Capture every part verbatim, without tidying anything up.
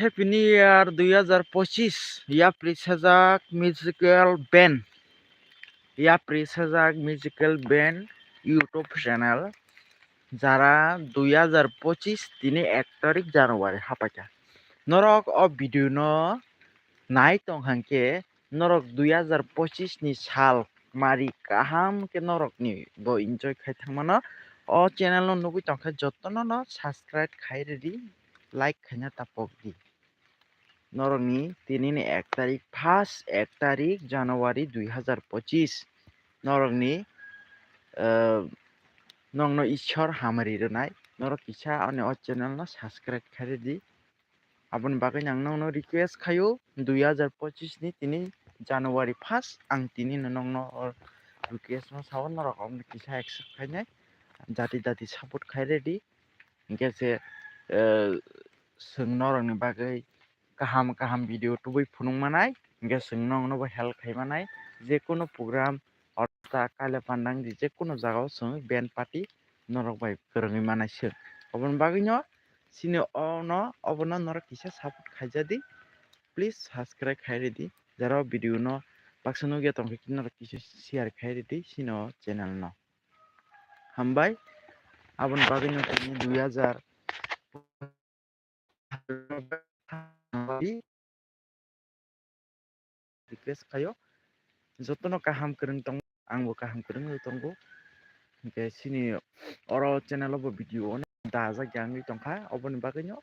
Happy New Year dui hazar pochis, yapri sajak musical band, yapri sajak musical band YouTube channel, jara dui hazar pochis tini ek tarik January hapaikha. Norok o video no nai tong hangkhe norok dui hazar pochis ni sal mari kaham khe norok ni bo enjoy khai thangmano. O channel no nugwi tongkha jotono no subscribe khai ridi, like khaina tapok di. Norokni tinini ek tarik, first ek tarik January dui hazar pochis. Norokni, eh, nokno Ishwar hamari rwnai. Norok kisa ani o channel no subscribe khai ridi. Aboni bagwi ang nokno request khaio, dui hazar pochis ni tini January first ang tini no nokno o request no sao, norok ang kisa accept khainai. Jati jati support khai ridi. Hingke se, eh, chwng norokni bagwi kaham kaham video tubui phunuk manai, hingke chwng nokno bo help khai manai. Je kunu program, orta kaile pandang di, je kunu jagao chwng band party norok bai kwrwngwi manai chwng. Oboni bagwino chini ono, obono norok kisa support khaijadi. Please subscribe khai ridi. Jara o video no baksa nukya tongkhe norok kisa share khai ridi chini o channel no. Hambai. Aboni bagwino tini dui hazar request khaio. Jotono kaham kwrwng tongo, angbo kaham kwrwngwi tongo. Hingke chini oro channel o bo video onek dajak ya wngwi tongkha, oboni bagwino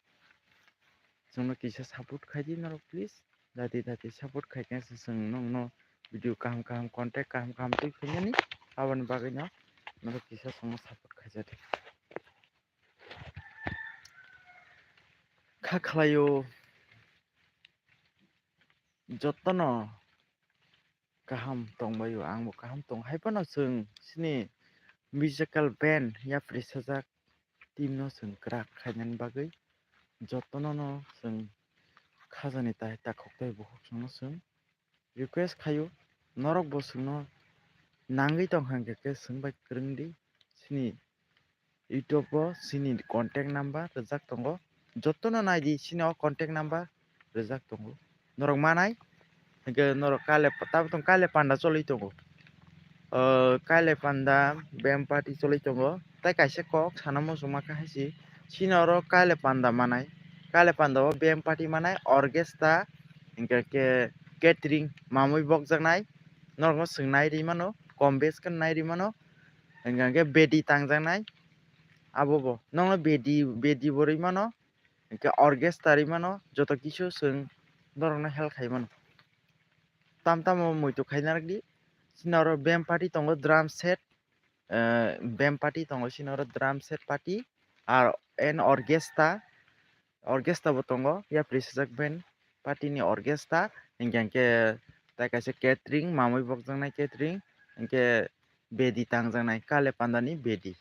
chwngno kisa support khaidi norok please. Dati dati support khaikhe se chwng nokno video kaham kaham, content kaham kaham twi khainani, aboni bagwino norok kisa chwngno support khaijadi. Kha khlaio jotono kaham tongbaio, angbo kaham tong. Haiphano chwng chini musical band yapri sajak team no chwng kwrak khainani bagwi jotono no chwng khajani tai takhuk tai bukhuk chwngno chwng request khaio, norok bo chwngno nangwi tongkha hwnkhe khe chwng bai kwrwngdi. Chini YouTube o chini contact number rijak tongo, jotono naidi chini o contact number rijak tongo, norok manai hwnkhe norok kale tabuk tong kale panda choli tongo. O kale panda band party choli tongo, tei kaisa kok sana muchungma khe hai se chini oro kale panda manai, kale panda o band party manai orchestra hingke khe catering mamui bokjaknai, norokno chwng nai ri mano, kom bes khe nai ri mano, hingke khe bedi tangjaknai, abo bo nokno bedi bedi bo ri mano, hingke orchestra ri mano, joto kisu chwng norokno help khai mano. Tam tamo muitu khai narwkdi, chini oro band party tongo, drum set, eh, band party tongo, chini oro drum set party, ar and orchestra, orchestra bo tongo, yapri sijak band party ni orchestra, hingke hingke tai kaisa catering, mamui bokjaknai catering, hingke bedi tangjaknai, kale panda ni bedi,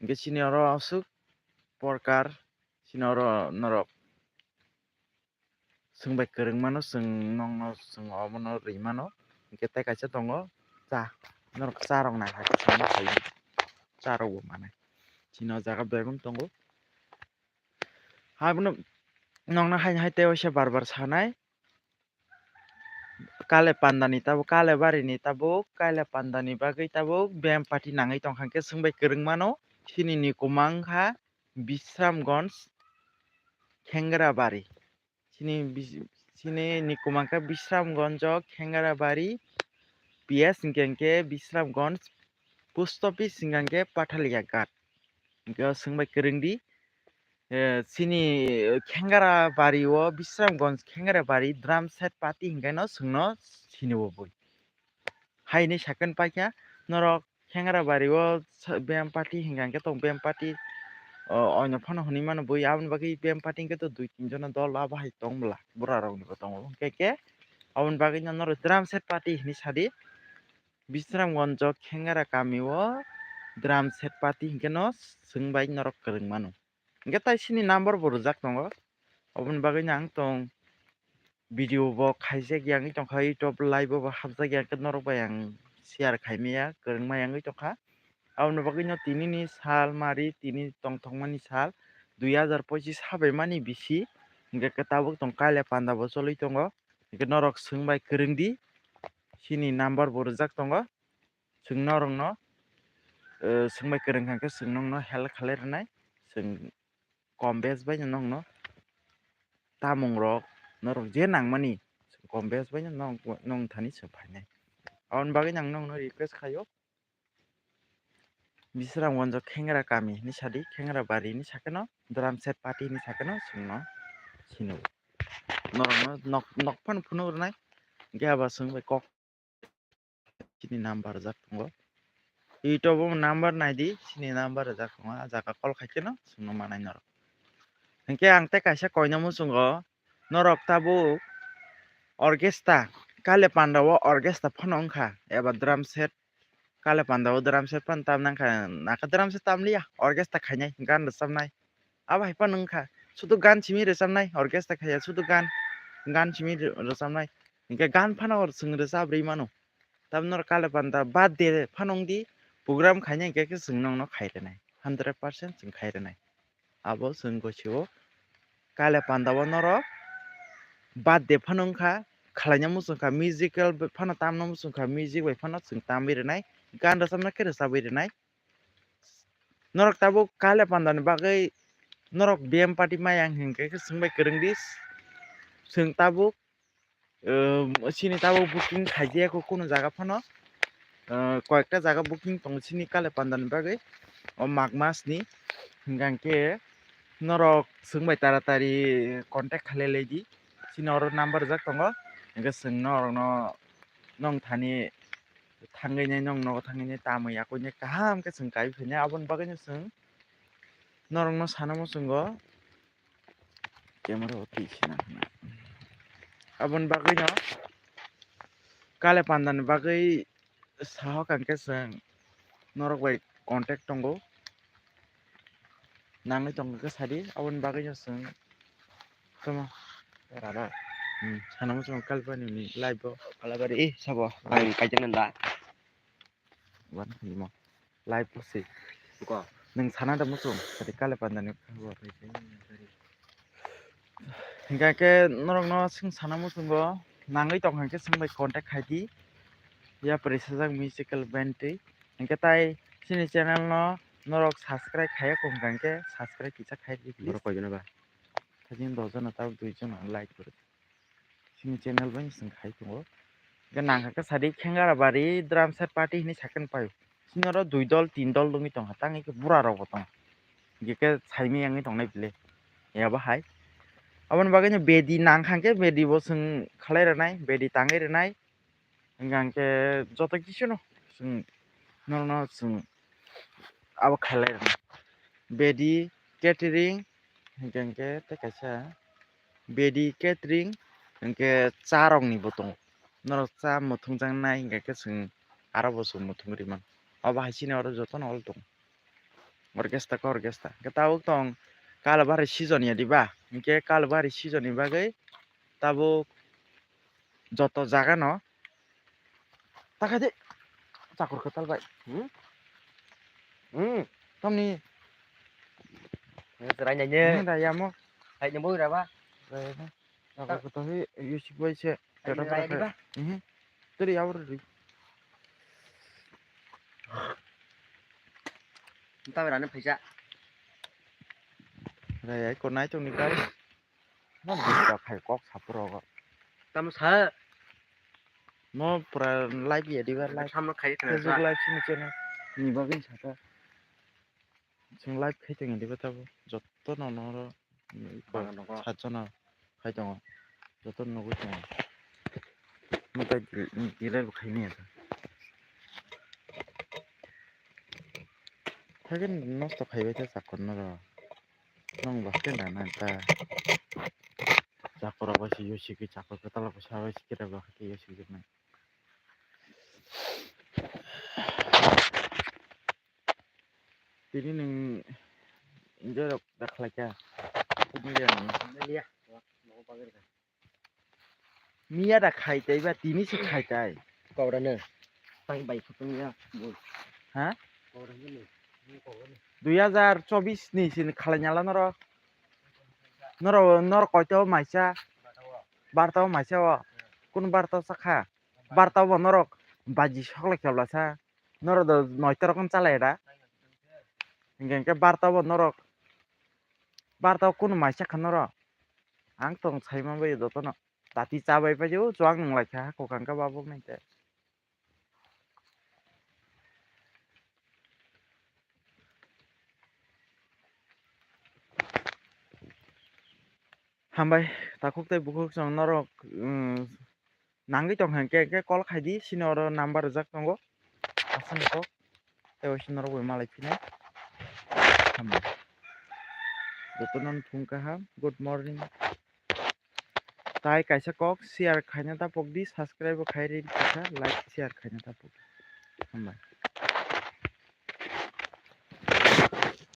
hingke chini oro aswk porkar, chini oro norok chwng bai kwrwng mano, chwng nokno chwng omono ri mano, hingke tai kaisa tongo cha, norok cha rok nai hai khe chwngno phaio, cha rok bo manai, chini o jaga begun tongo. Habono nokno haino hai tei waisa bar bar sanai, kale panda ni tabuk, kale bari ni tabuk, kale panda ni bagwi tabuk band party nangwi tongkha hwnkhe chwng bai kwrwng mano, chini ni kwmang kha Bisramganj Khengrabari. Chini bis-, chini ni kwmang khe Bisramganj o Khengrabari P S hingke hingke Bisramganj post office hingke hingke Pathaliya ghat. Hingke o chwng bai kwrwng di, eh, chini Khengrabari o Bisramganj Khengrabari drum set party hingke no chwngno sini bo bui. Haini second paikha norok Khengrabari o sa-, band party hingka hingke tong band party, o, oino phano hwnwi mano bui, aboni bagwi band party hingke to dui tin jona dol abo hai tong bwla, bwra rok ni bo tongo. Hingke khe aboni bagwi no norok drum set party hinwi sadi, Bisramganj o Khengra kami o drum set party hingke no chwng bai norok kwrwng mano. Hingke tai chini number bo rijak tongo, oboni bagwi no ang tong video bo khaijak ya wngwi tongkha, YouTube live o bo hapjak ya, hingke norok bai ang share khai maya, kwrwng maya wngwi tongkha. Aboni bagwi no tini ni sal mari, tini tongthokmani sal dui hazar pochis habaimani bisi Hingke ke tabuk tong kaile panda bo choli tongo. Hingke norok swng bai kwrwng di. Chini number bo rijak tongo. Chwng norokno, eh, swng bai kwrwng kha khe chwng nokno help khalai rwnai. Chwng kom bes bai no nokno tamung rok norok je nangmani kom bes bai no nok, nok thani chwng phainai. Aboni bagwi ang nokno request khaio. Bisramganj Khengra kami hinwi sadi, Khengra bari hinwi sakeno, drum set party hinwi sakeno chwngno sino. Norokno nok, nok phano phunuk rwnai, hingke abo chwng bai kok chini number rijak tongo. YouTube o number naidi, chini number rijak tongo, ah jaga call khaikeno chwngno manai norok. Hingke ang tei kaisa koina muchungo, norok tabuk orchestra, kale panda o orchestra phano wngkha, eba drum set, kale panda o drum set phano tam nangkha, naka drum set tamliya, orchestra khainai, gan rwchabnai. Abo hai phano wngkha, sudu gan simi rwchabnai, orchestra khaiya, sudu gan, gan simi rw-, rwchabnai. Hingke gan phano chwng rwchab rwi mano. Tamni norok kale panda birthday phano wngdi, program khainai hingke khe chwng nokno khai rwnai, hundred percent chwng khai rwnai. Abo chwng gosi o kale panda o norok birthday phano wngkha, khwlaina muchungkha, musical phano tamna muchungkha, music bai phano chwng tamwi rwnai, gan rwchabna khe rwchabwi rwnai. Norok tabuk kale panda ni bagwi norok B M party maya hingke khe chwng bai kwrwng di, chwng tabuk, um, chini tabuk booking khaijak kunu jaga phano, uh, koyekta jaga booking tongo chini kale panda ni bagwi o Magh mas ni, hingke norok chwng bai taratari contact khalai lai di, chini oro number rijak tongo, hingke chwng norokno nong thani thangwi nai nong nogo thangwi nai tamwi yakwi nai kaham khe chwng kai phainai. Aboni bagwi no chwng norokno sana muchungo camera o twi sina hwnwi. Aboni bagwi no kale panda ni bagwi sahok ang khe chwng norok bai contact tongo. Nangwi tongkha khe sadi, aboni bagwi no chwng tamo. Rana. Hmm, sana muchung kalbani ni live bo. Kalabari, eh, sabo, ang kaijak nanda. Wan khani mo. Live bo se. Ko. Nung sana da muchung, sadi kale pandani. Hingke ke norok no sing sana muchungo, nangwi tongkha khe sing bai contact khai di. Ya pori sajak musical band twi. Hingke tai chini channel no norok subscribe khaiya kong kha hingke subscribe kisa khai di please. Borok koi jona ba? Thajin dos jona tabuk dui jona like kori. Chini channel bai chwng khai tongo. Hingke nangkha khe sadi Khengarabari drum set party hinwi sakhe paio. Chini oro dui dol tin dol wngwi tongkha tangwi khe bura rok bo tongo. Hingke khe saimaya wngwi tongnai bile. Yabo hai. Aboni bagwi no bedi nangkha hingke bedi bo chwng khlai rwnai, bedi tangwi rwnai. Hingke hingke joto kisu no chwng norokno chwng abo khailai rwna. Bedi catering hingke hingke tei kaisa bedi catering hingke cha rok ni bo tongo. Norok cha muthung jaknai hingke khe chwng aro bo chwng muthung rwmano. Obo hai chini oro jotono olo tongo. Orchestra khe orchestra. Hingke tabuk tong Kalabari season ya diba? Hingke Kalabari season ni bagwi tabuk joto jaga no. Takha de. Chakur kwtal bai. Hmm? Hmm. Tamni. Rai nai ne. Nang da yamo. Hai ne boi ra ba. Rai ne. Chakur kwtal hi yusik bai se. Hai ne rai ne ba. Mhm. Teri yawar ri. Nta bai rani phaisa. Rai ai ko nai tong ni kai. Mo bwsa khai kok sapro go. Tamo sa. Mo pura live ya diba live. Samno khai tong Facebook live sini channel. Ni bagin saka. Sing live khai tong diba tabo. Jotto no no ro. Bagan nogo. Satjona khai tongo. Jotto nugui tongo. Mo tai delay bo khai maya. Thagin nosto khai bai ta chakon no ro. Nong ba khe na nang ta. Chakora ba si yosi ki chakor ka tala ba sa ba si kira ba ki yosi ki na. Tini nung enjoy rok da khlai kha. Tini ya nung. Liya. Miya da khai tai ba tini se khai tai. Kau da ne. Tai bai phutung ya. Ha? Kau da ne. Dui hazar chobis ni sin khalai nyala noro. Norok, norok koito maisa? Barta o maisa o. Kunu barta o sakha? Barta o bo norok baji soklai khe bwlasa. Norok do noita rok no chalai da. Hinkhe, hinkhe barta o bo norok. Barta o kunu maisa kha norok. Ang tong sai manbai jotono. Tati cha bai paio, chuwak nung lai kha, hakho kha hwnkhe babuk nai te. Hambai, takhuk tei bukhuk chwng norok, um, nangwi tong kha hwnkhe, hwnkhe call khai di, sini oro number rijak tongo. Aswk kok, tei waisa norok bai malai phinai. Hambai. Jotono thung kaham, good morning. Tai kaisa kok share khaina ta pok di, subscribe bo khai ri kisa, like share khaina ta pok di. Hambai.